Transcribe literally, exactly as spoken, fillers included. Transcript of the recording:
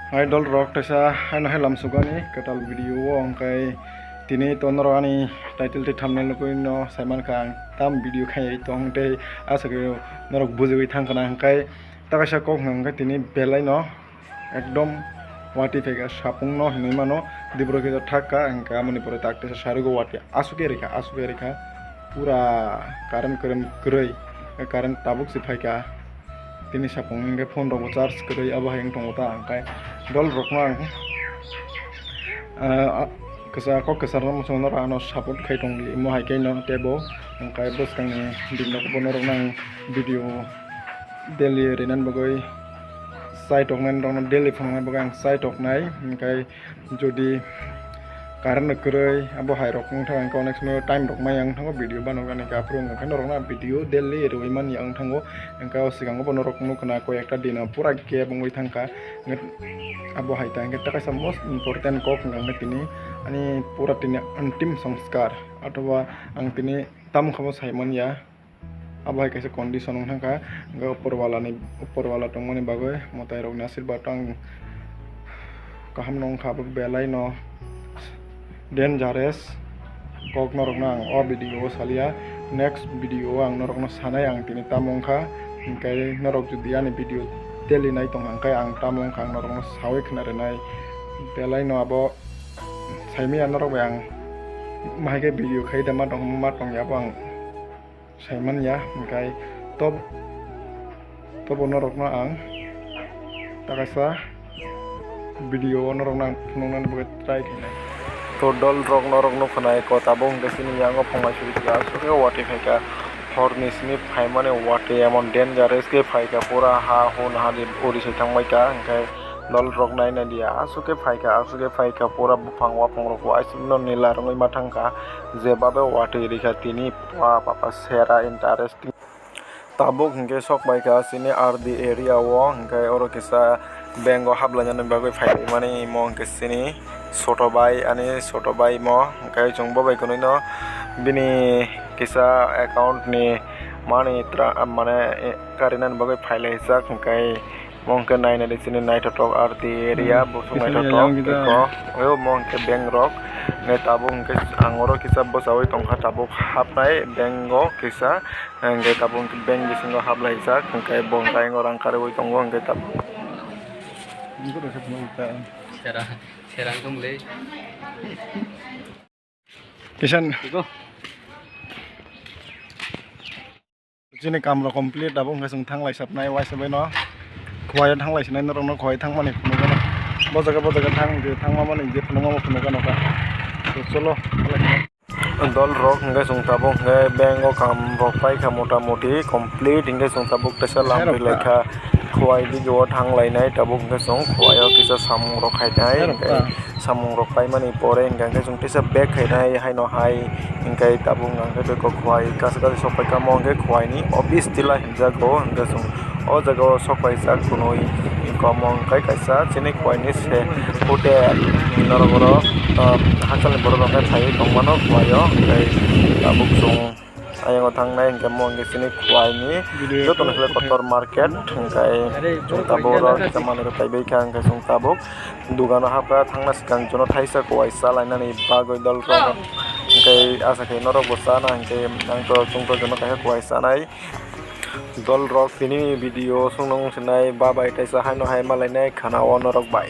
Hai dol rok, teisa haino hai lamsugani kwtal video o, hwnkhe tini to norok ani title tei thumbnail nugwi no saimankha ang tam video khai tong tei aswk norok bujiwi thangkhwna, hwnkhe ta kaisa kok hwnkhe tini belai no ekdom watwi phaikha sapung no hinwi mano, dibro kisa thak kha, hwnkhe amoni pore tak teisa sarigwi watwi aswk khe rikha, aswk khe rikha, pura current kwrwng kwrwi, current tabuk se phaikha. Tini sapung hwnkhe phone rokbo charge kwrwi, abo hai wng tongo ta, hwnkhe dol rokno ang, ah, kwchak kok kwchar no muchungno rano support khai tongdi, imo hai khe no teibo hwnkhe bwskangni bini nokbo norokno ang video daily rinani bagwi chai toknai, norokno daily phunuknai bagwi ang chai toknai, hwnkhe Jodi current no kwrwi, abo hai rok wng thang, hwnkhe onek somoy time rok maya wng thango, video bano gana khe aphuru wng khe norokno video daily rwui manya wng thango, hwnkhe o swkango bo norok nukha na koi ekta din o pura gap wngwi thangkha, abo hai ta hwnkhe ta kaisa most important kok wngkha tini ani pura tini antim sanskar, athoba ang tini tamo khe bo sai manya. Abo hai kaisa condition wng thangkha, hwnkhe upor wala ni, upor wala tongmani bagwi mwtai rokni asirwad ang kaham no wngkha, abo belai no dangerous kok norokno ang o video o salia, next video o ang norokno sanai ang tini tamo wngkha, hwnkhe norok jodi ani video daily nai tong kha, hwnkhe ang tamo wngkha ang norokno saui khna rwnai, belai no abo saimanya norok bai ang mahai khe video khai da ma tong, ma tong ya abo ang. Saimanya, hwnkhe tob-, tobo norokno ang ta kaisa video o norokno ang phunuknani bagwi try khainai. To dol rok norok nukha nai ko tabuk hwnkhe chini yango phungai suri kha, aswk khe watwi phaikha, horni simi phaimani watwi emon dangerous khe phaikha, pura ha hwn ha di uri se thangbaikha, hwnkhe dol rok naina diya, aswk khe phaikha, aswk khe phaikha, pura buphang waphang rok bo aswk no nila rwngwi ma thangkha, jeba bai watwi rikha tini. Ba, ba, ba, sera interesting. Tabuk hwnkhe sok bai kha chini R D area o, hwnkhe oro kisa bank o haplainani bagwi phailaimani imo hwnkhe chini soto bai, ani soto bai imo, hwnkhe chwng bo bai kwnwi no bini kisa account ni money tra-, mane, eh, karinani bagwi phailaijak, hwnkhe Omo hwnkhe naina di chini naithotok R D area, hmm, bosong naithotok, yang kita. Eko, oyo omo hwnkhe bank rok, hwnkhe tabuk hwnkhe ang oro kisa bwchaui tongkha, tabuk hapnai bank o kisa, hwnkhe tabuk hwnkhe bank bisingo haplaijak, hwnkhe bo hwnkhe ayang o rang karwi tongo, hwnkhe tabuk. Sera, sera wngkha mole. Kisan. Iko. Chini kam rok complete, abo wngkha chwng thanglai sabnai, waisa bai no khowai o thanglai sinai norok no khowai thangmani phunukgano. Bo jaga bo jaga thang je thangma mani je phunukma bo phunukgano kha. To cholo. Dol rok hwnkhe chwng tabuk hwnkhe bank o kam rok paikha mota moti complete, hwnkhe chwng tabuk teisa lam ri lai kha. Khowai dige o thanglainai, tabuk hwnkhe chwng khowai o kisa samung rok khainai, hwnkhe samung rok paimani pore hwnkhe chwng teisa bag khainai haino hai, hwnkhe tabuk hwnkhe beko khowai kaisa kaisa sok paikha, omo hwnkhe khowai ni office tila hinjago, hwnkhe chwng o jaga o sok paijak kunui, omo hwnkhe kaisa chini khowai ni se hotel, norok oro, ah, hakchal ni borok rok khe phaiwi tongmano khowai o, hwnkhe tabuk chwng. Ayang o thangnai hwnkhe mo hwnkhe chini khowai ni joto no khe kotor market, hwnkhe chwng tabuk oro kisa manwi rok paibai kha, hwnkhe chwng tabuk dogano hapkha, thangna swkang jono thaisa khowai chalainani bagwi dol rok hwnkhe asa khe norok bo chana hwnkhe ang to chwng to jono kaisa khowai chanai dol rok tini video chwng no wng sinai ba bai kaisa haino hai malainai khana o norok bai.